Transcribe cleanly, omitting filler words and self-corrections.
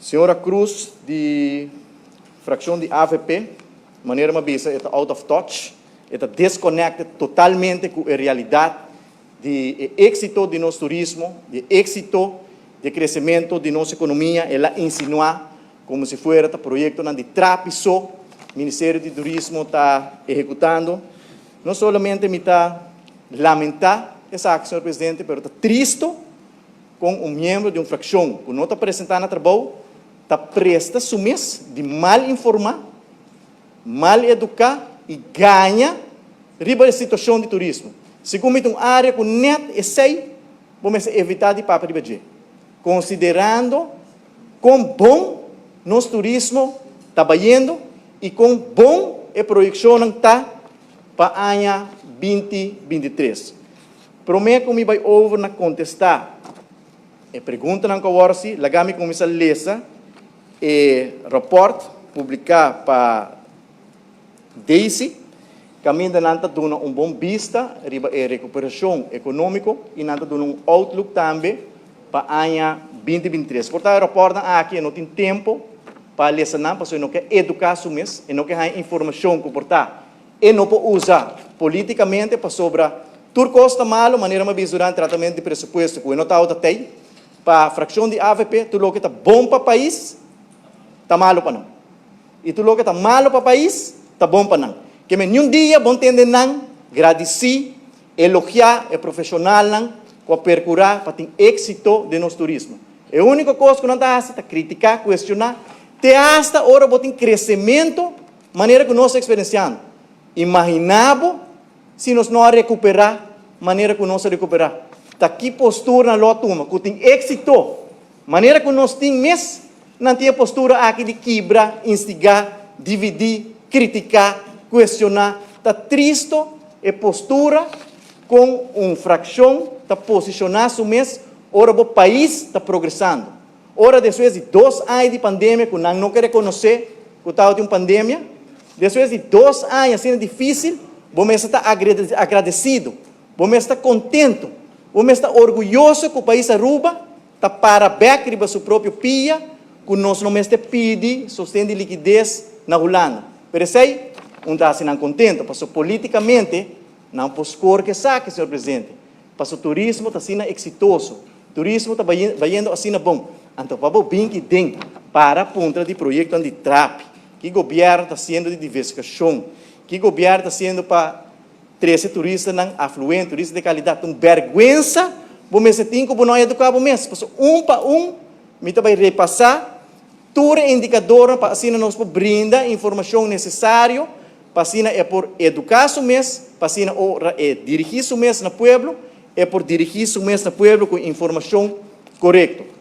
Señora Cruz di fraccion di AVP, manera mi a bisa, ta out of touch, ta disconnected totalmente cu e realidad di exito di nos turismo, di exito di crecemento di nos economia. El a insinua como si fuera e proyecto di trapi so Ministerio di Turismo ta ehecutando. No solamente mi ta lamenta esaki, señor presidente, pero ta tristo cu un miembro di un fraccion cu no ta presenta na trabou, ta presta su mes di mal informa, mal educa y gaña riba e situacion di turismo. Segun un area cu net esey, ban evita di papia di budget. Considerando con bon nos turismo ta bayendo y con bon e proyeccion ta pa aña 2023. Prome cu mi bay over na contesta e preguntanan cu awor si, laga mi cuminsa lesa e rapport publica pa Daisy, caminda nan ta duna un bon bista riba e recuperacion economico y nan ta duna un outlook tambe pa aña 2023. Por tanto, e rapport aki no tin tempo pa lesa nan, pasobra no kier educa su mes, y no kier informacion cu por ta e no por usa politicamente, pasobra tur cos ta malo, manera mi a bisa durante tratamento di presupuesto, cu no ta tey, pa fraccion di AVP, tur loke ta bon pa pais, ta malo pa nan. Y tur loke ta malo pa pais, ta bon pa nan. Kiermen ningun dia bo n' tende nan gradici, elogia e profesionalnan cu a percura pa tin exito di nos turismo. E unico cos cu nan ta haci ta critica, cuestiona, te hasta ora bo tin crecemento, manera cu nos ta experienciando. Imagina bo si nos no a recupera manera cu nos a recupera. Ta ki postura nan lo tuma, cu tin exito, manera cu nos tin mes, nan tin postura aki di kibra, instiga, dividi, critica, cuestiona. Ta tristo e postura cu un fraccion ta posiciona su mes ora e pais ta progresando. Ora despues di 2 aña di pandemia, cu nan no kier reconoce cu ta un pandemia, despues di 2 aña asina dificil, bo mester ta agradecido, bo mester ta contento, bo mester ta orguyoso cu e pais Aruba ta para bek riba su propio pia, cu nos no mester pidi sosten di likides na Hulanda. Pero esey, no ta asina contento, pasobra politicamente, nan por score cu esaki, señor presidente. Pasobra turismo ta asina exitoso, turismo ta bayendo asina bon. Anto, pa bin aki den para puntra di proyecto di trapi, cu gobierno ta haciendo di diversificacion, cu gobierno ta haciendo pa trece turistanan afluente, turista di calidad. Un berguensa, bo mester tin cu no educa bo mes. Un pa un, mi ta bay repasa tur indicador pa asina nos por brinda informacion necesario pa asina e por educa su mes, pa asina e dirigi su mes na pueblo, e por dirigi su mes na pueblo cu informacion corecto.